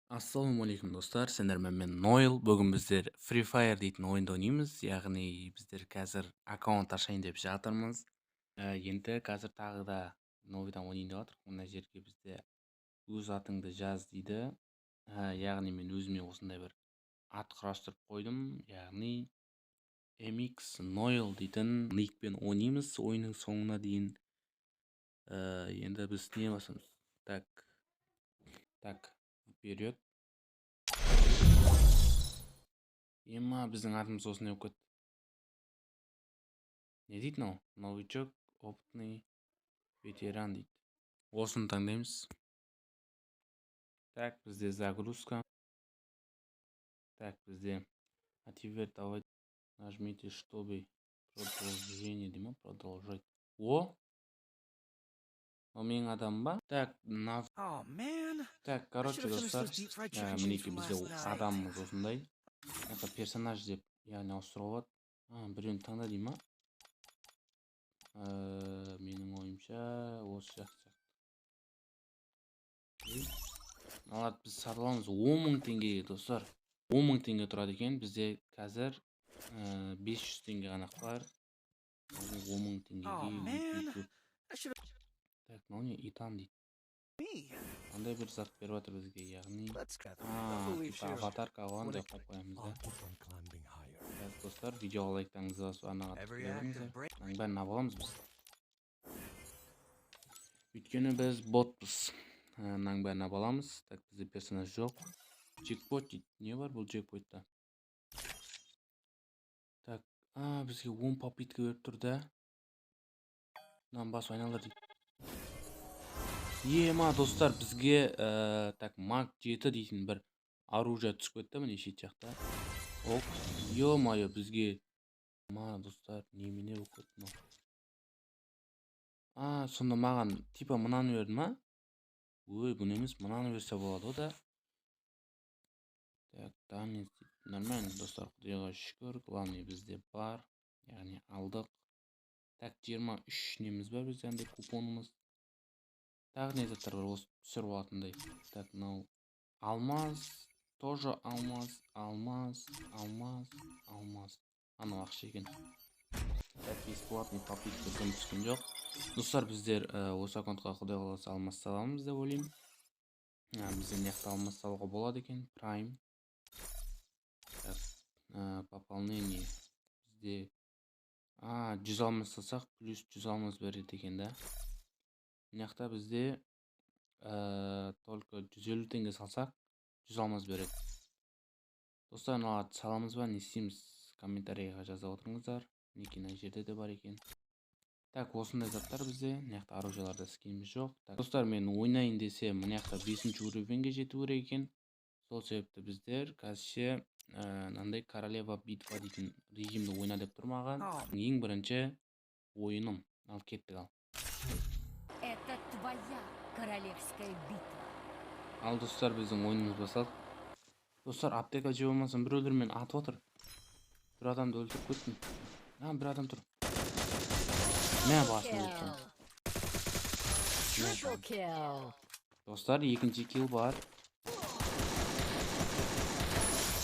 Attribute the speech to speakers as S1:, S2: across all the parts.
S1: Ассалаумағалейкум, достар! Сендермен мен, Нойл. Бүгін біздер Free Fire дейтін ойынды ойнаймыз, яғни біздер қазір аккаунт ашайын деп жатырмыз. Енді қазір тағы да новыйдан ойнайын деп жатырмық. Мына жерге бізде «Өз атыңды жаз» дейді. Яғни мен өзіме осындай бір ат құрастырып қойдым, яғни MX Нойл дейтін никпен ойнаймыз ойынның соңына дейін. Енді біз не басамыз? Так, так, вперед. Ема, біздің атымыз осындай болып кетті. Не дейді мынау? «Новичок», «Опытный», «Ветеран» дейді. Осыны таңдаймыз. Так, бізде загрузка. Так, бізде «А теперь давай нажмите, чтобы продолжение» дей ма? Продолжать. О, мынау менің адамым ба? Так, на. Так, короче, достар, мінекей, бізде адамымыз осындай. Это персонаж деп, яғни ауыстыруға болады. А, біреуін таңда дей ма? Менің ойымша, осы жақсы сияқты. Мыналарды біз сатып аламыз 10 000 теңгеге. Достар, 10 000 теңге тұрады екен. Бізде қазір 500 теңге ғана бар. 10 000 теңгеге өте көп. Так, мынау не? Итан дейді. Қандай бір зат беріп жатыр бізге, яғни типа аватарка алған деп қойып қоямыз да. Так, достар, видеоға лайктарыңызды басып, арнаға тіркеле беріңіздер. Мынаның бәрін алып аламыз біз, өйткені біз ботпыз. Мынаның бәрін алып аламыз. Так, бізде персонаж жоқ. Джекпот дейді. Не бар бұл джекпотта? Так, а, бізге 10 попытка беріп тұр да. Мынаны басып айналдыр дейді. Ема, достар, бізге так, мак 7 дейтін бір оружие түсіп кетті, міне, шет жақта. Ох, ё-моё, бізге ма, достар, немене болып кетті мынау? А, сонда маған типа мынаны берді ма? Ой, бұны емес, мынаны берсе болады ғой да. Так, танец дейді. Нормально, достар, құдайға шүкір, главный бізде бар, яғни алдық. Так, 23 неміз бар бізде, андай купонымыз. Тағы не заттар бар осы түсіріп алатындай? Так, мынау алмаз, тоже алмаз, алмаз, алмаз, алмаз. Анау ақша екен. Так, бесплатный попытка дым түскен жоқ. Достар, біздер осы аккаунтқа, құдай қаласа, алмаз саламыз деп ойлаймын. Бізде мына жақта алмаз салуға болады екен. Прайм. Так, пополнение. Бізде 100 алмаз салсақ, плюс 100 алмаз береді екен да. Мына жақта бізде только 150 теңге салсақ, 100 алмаз береді. Достар, мыналарды саламыз ба, не істейміз? Комментарийға жаза отырыңыздар. Мінекей, мына жерде де бар екен. Так, осындай заттар бізде. Мына жақта оружияларда скиніміз жоқ. Так, достар, мен ойнайын десем, мына жақта бесінші уровеньге жету керек екен. Сол себепті біздер қазірше мынандай «Королева битва» дейтін режимді ойна деп тұр маған. Ең бірінші ойыным. Ал, кеттік, ал.
S2: Это твоя королевская битва.
S1: Ал, достар, біздің ойынымыз басталды. Достар, аптека жеп алмасам, біреулер мені атып отыр. Бір адамды өлтіріп кеттім. А, бір адам тұр. Мә, басын өлтірдім.
S2: Triple kill.
S1: Достар, екінші килл бар.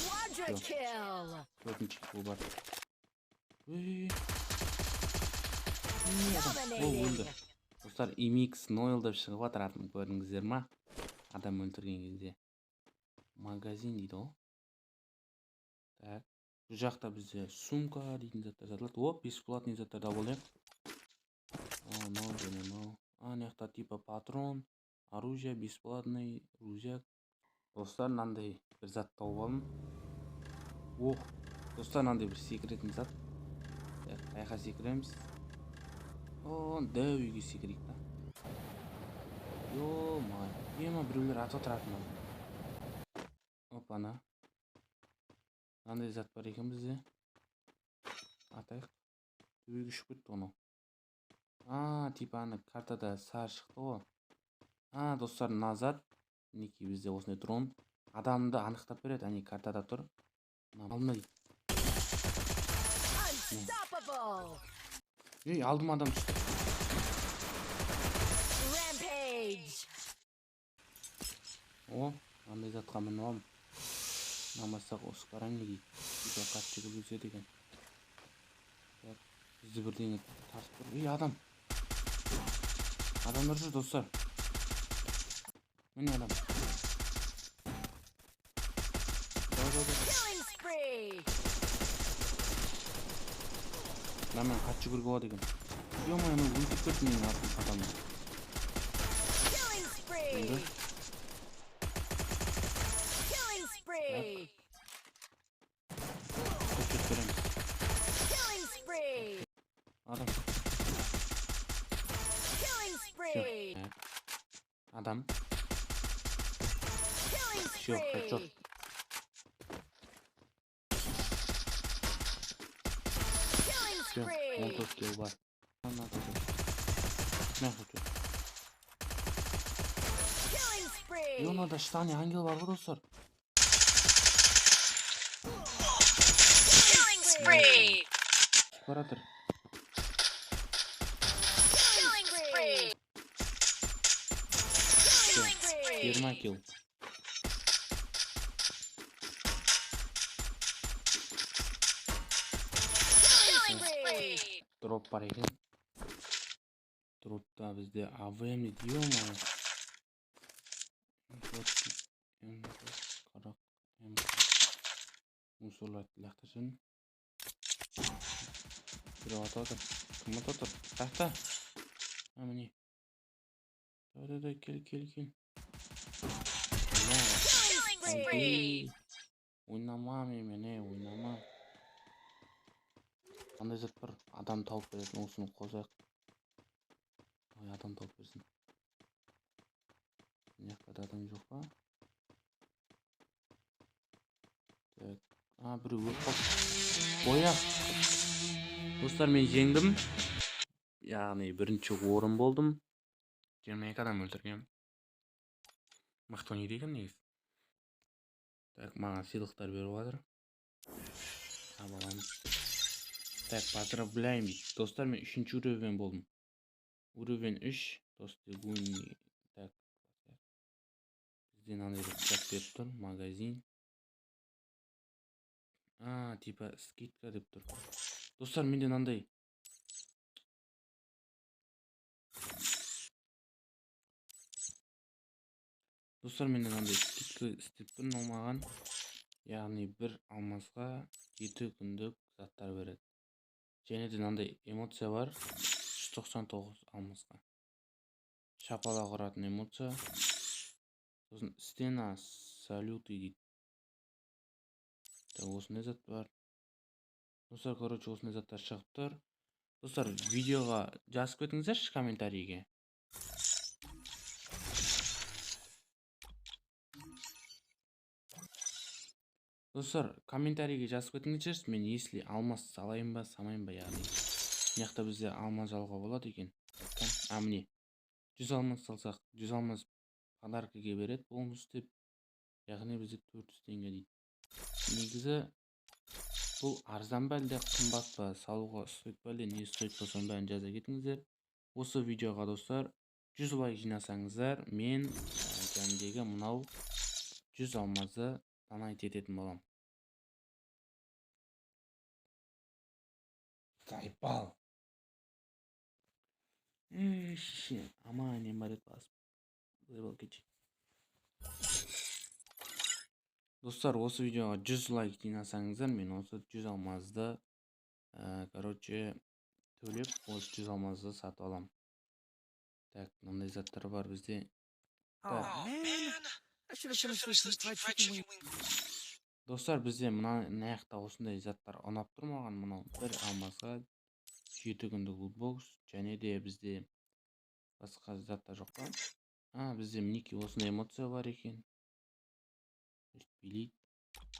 S2: Quadra kill.
S1: Төртінші килл бар. Үй. Үй, адам. О, өлді.
S2: Dominating.
S1: Достар, MX Нойл деп шығып жатыр атым, көрдіңіздер ма? Адам өлтірген кезде. Магазин дейді ғой. Так, бұл жақта бізде сумка дейтін заттар сатылады. О, бесплатный заттарды алып алайық. Мынау және мынау. А, мына жақта типа патрон, оружие бесплатный, рюкзак. Достар, мынандай бір зат тауып алдым. Ох, достар, мынандай бір секіретін зат. Так, қай жаққа секіреміз? О, дәу үйге секірейік та. Ё-моё, ема, біреулер атып отыр артымнан. Опана, мынандай зат бар екен бізде. Атайық. Төбеге ұшып кетті анау. А, типа ана картада сары шықты ғой. А, достар, мына зат, мінекей, бізде осындай дрон адамды анықтап береді. Әне, картада тұр. Мына алдымда дейді.
S2: Unstoppable.
S1: Ей, алдыма адам түсті.
S2: Rampage.
S1: О, Қандай затқа мініп аламын? Намасақ ускорение дейді. Типа қатты жүгіріп өтеді екен. Так, бізді бірдеңе тартып тұр. Ей, адам. Адамдар жүр, достар. Міне адам. Давай, давай, давай.
S2: Killing spree.
S1: Мына қатты жүгіруге болады екен. Ё-моё, анау өлтіріп кетті менің адамды.
S2: Killing spree.
S1: Енді.
S2: Killing spree.
S1: Хедшот береміз.
S2: Killing spree.
S1: Адам.
S2: Killing spree.
S1: Всё. Адам.
S2: Killing
S1: Всё, хедшот.
S2: spree. Killing
S1: Всё,
S2: spree.
S1: 14 килл бар. Ана, ана, мә, хедшот.
S2: Killing spree.
S1: Е, мынада штаны ангел бар ғой, достар.
S2: Killing spree.
S1: Түсіп бара жатыр.
S2: Killing spree. Killing spree.
S1: 20 килл.
S2: Killing spree.
S1: Дроп бар екен. Дропта бізде АВМ дейді. Ё-моё. М 40 М. Мусорларды лақтырсын. Біреу атып жатыр. Кім атып жатыр? Тақта. А, міне. Давай, давай, давай, кел, кел, кел.
S2: Killing spree.
S1: Ойнама менімен, ей, ойнама. Қандай зат бар? Адам тауып беретін, осыны қосайық. Ой, адам тауып берсін. Мына жақта да адам жоқ па? Так. А, біреу өліп қалды. Бояқ. Достар, мен жеңдім. Яғни бірінші орын болдым. 22 адам өлтіргенмін. Мықты ойнайды екен негізі. Так, маған сыйлықтар беріп жатыр. Таба аламыз. Так, поздравляем дейді. Достар, мен үшінші уровень болдым. Уровень 3. Достигуни. Так. Бізде мынандай бір зат беріп тұр. Магазин. А, типа скидка деп тұр. Достар, менде мынандай. Достар, менде мынандай скидка істеп тұр мынау маған. Яғни бір алмазға 7 күндік заттар береді. Және де мынандай эмоция бар. 199 алмазға. Шапалақ ұратын эмоция. Сосын стена салюты дейді. Так, осындай зат бар. Достар, осындай заттар шығып тұр. Достар, видеоға жазып кетіңіздерші комментарийге. Достар, комментарийге жазып кетіңіздерші, мен если алмаз салайын ба, салмайын ба, яғни мына жақта бізде алмаз алуға болады екен. А, міне. 100 алмаз салсақ, 100 алмаз подаркаге береді бонус деп. Яғни бізде 400 теңге дейді. Негізі бұл арзан ба әлде қымбат па, салуға стоит па әлде не стоит па, соның бәрін жаза кетіңіздер. Осы видеоға, достар, 100 лайк жинасаңыздар, мен кәдімгідегі мынау 100 алмазды донат ететін боламын. Заебал. Эй, шеше, аман не бар еді басып. Заебал кетші. Достар, осы видеоға 100 лайк жинасаңыздар, мен осы 100 алмазды төлеп, осы 100 алмазды сатып аламын. Так, мынандай заттар бар бізде. Так.
S3: Oh, man. I should have finished this deep fried chicken wing.
S1: Достар, бізде мына жақта осындай заттар ұнап тұр маған. Мынау бір алмазға 7 күндік лутбокс, және де бізде басқа заттар жоқ па? А, бізде мінекей осындай эмоция бар екен. Билейді.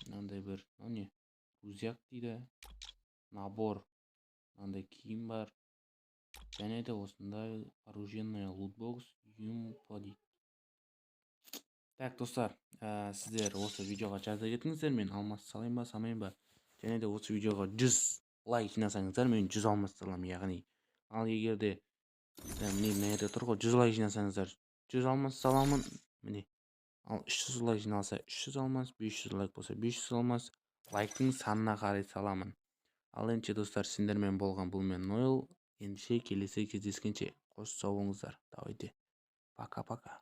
S1: Мынандай бір, мынау не? Рюкзак дейді. Набор. Мынандай киім бар. Және де осындай оружейная лутбокс юмпа дейді. Так, достар, сіздер осы видеоға жаза кетіңіздер, мен алмаз салайын ба, салмайын ба? Және де осы видеоға 100 лайк жинасаңыздар, мен 100 алмаз саламын, яғни. Ал егер де, міне мына жерде тұр ғой, 100 лайк жинасаңыздар, 100 алмаз саламын, міне. Ал 300 лайк жиналса, 300 алмаз, 500 лайк болса, 500 алмаз. Лайктың санына қарай саламын. Ал ендеше, достар, сендермен болған бұл мен, Нойл. Ендеше, келесі кездескенше, қош сау болыңыздар. Давайте, пока пока.